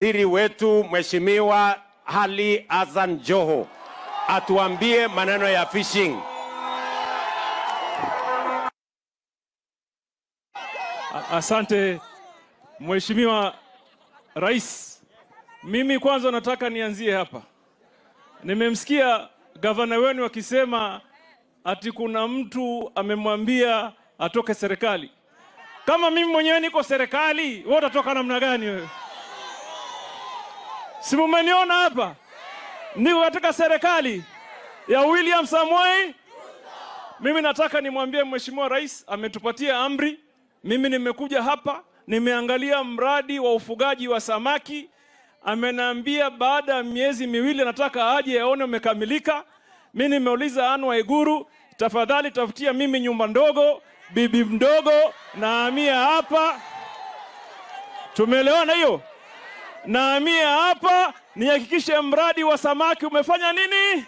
Waziri wetu Mheshimiwa Ali Hassan Joho atuambie maneno ya fishing. Asante Mheshimiwa Rais. Mimi kwanza nataka nianzie hapa. Nimemsikia gavana wenu akisema ati kuna mtu amemwambia atoke serikali. Kama mimi mwenyewe niko serikali, wewe utatoka namna gani wewe? Si mumeniona hapa? Niko katika serikali ya William Samoei. Mimi nataka nimwambie Mheshimiwa Rais ametupatia amri. Mimi nimekuja hapa, nimeangalia mradi wa ufugaji wa samaki. Ameniambia baada ya miezi 2 nataka aje aone umekamilika. Mimi nimeuliza Anne Waiguru, tafadhali tafutia mimi nyumba ndogo, bibi mdogo, nahamia hapa. Tumeelewana hiyo? Nahamia hapa nihakikishe mradi wa samaki umefanya nini?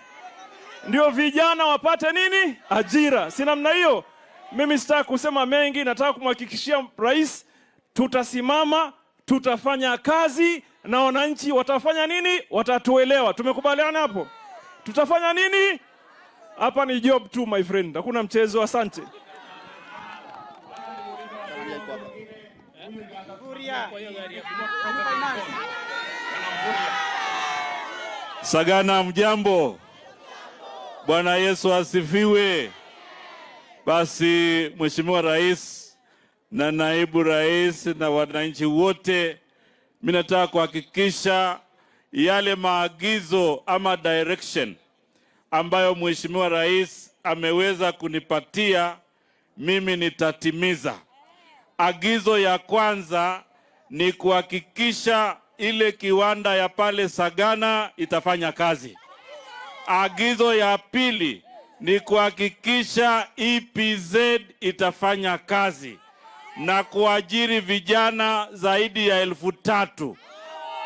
Ndio vijana wapate nini? Ajira. Si namna hiyo? Mimi sitaki kusema mengi, nataka kumhakikishia Rais tutasimama, tutafanya kazi na wananchi watafanya nini? Watatuelewa. Tumekubaliana hapo? Tutafanya nini? Hapa ni job tu my friend, hakuna mchezo. Asante. Sagana, mjambo. Bwana Yesu asifiwe. Basi Mheshimiwa Rais na Naibu Rais na wananchi wote, mimi nataka kuhakikisha yale maagizo ama direction ambayo Mheshimiwa Rais ameweza kunipatia mimi nitatimiza. Agizo ya kwanza ni kuhakikisha ile kiwanda ya pale Sagana itafanya kazi. Agizo ya pili ni kuhakikisha EPZ itafanya kazi na kuajiri vijana zaidi ya 3,000.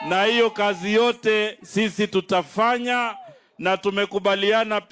Na hiyo kazi yote sisi tutafanya, na tumekubaliana pia.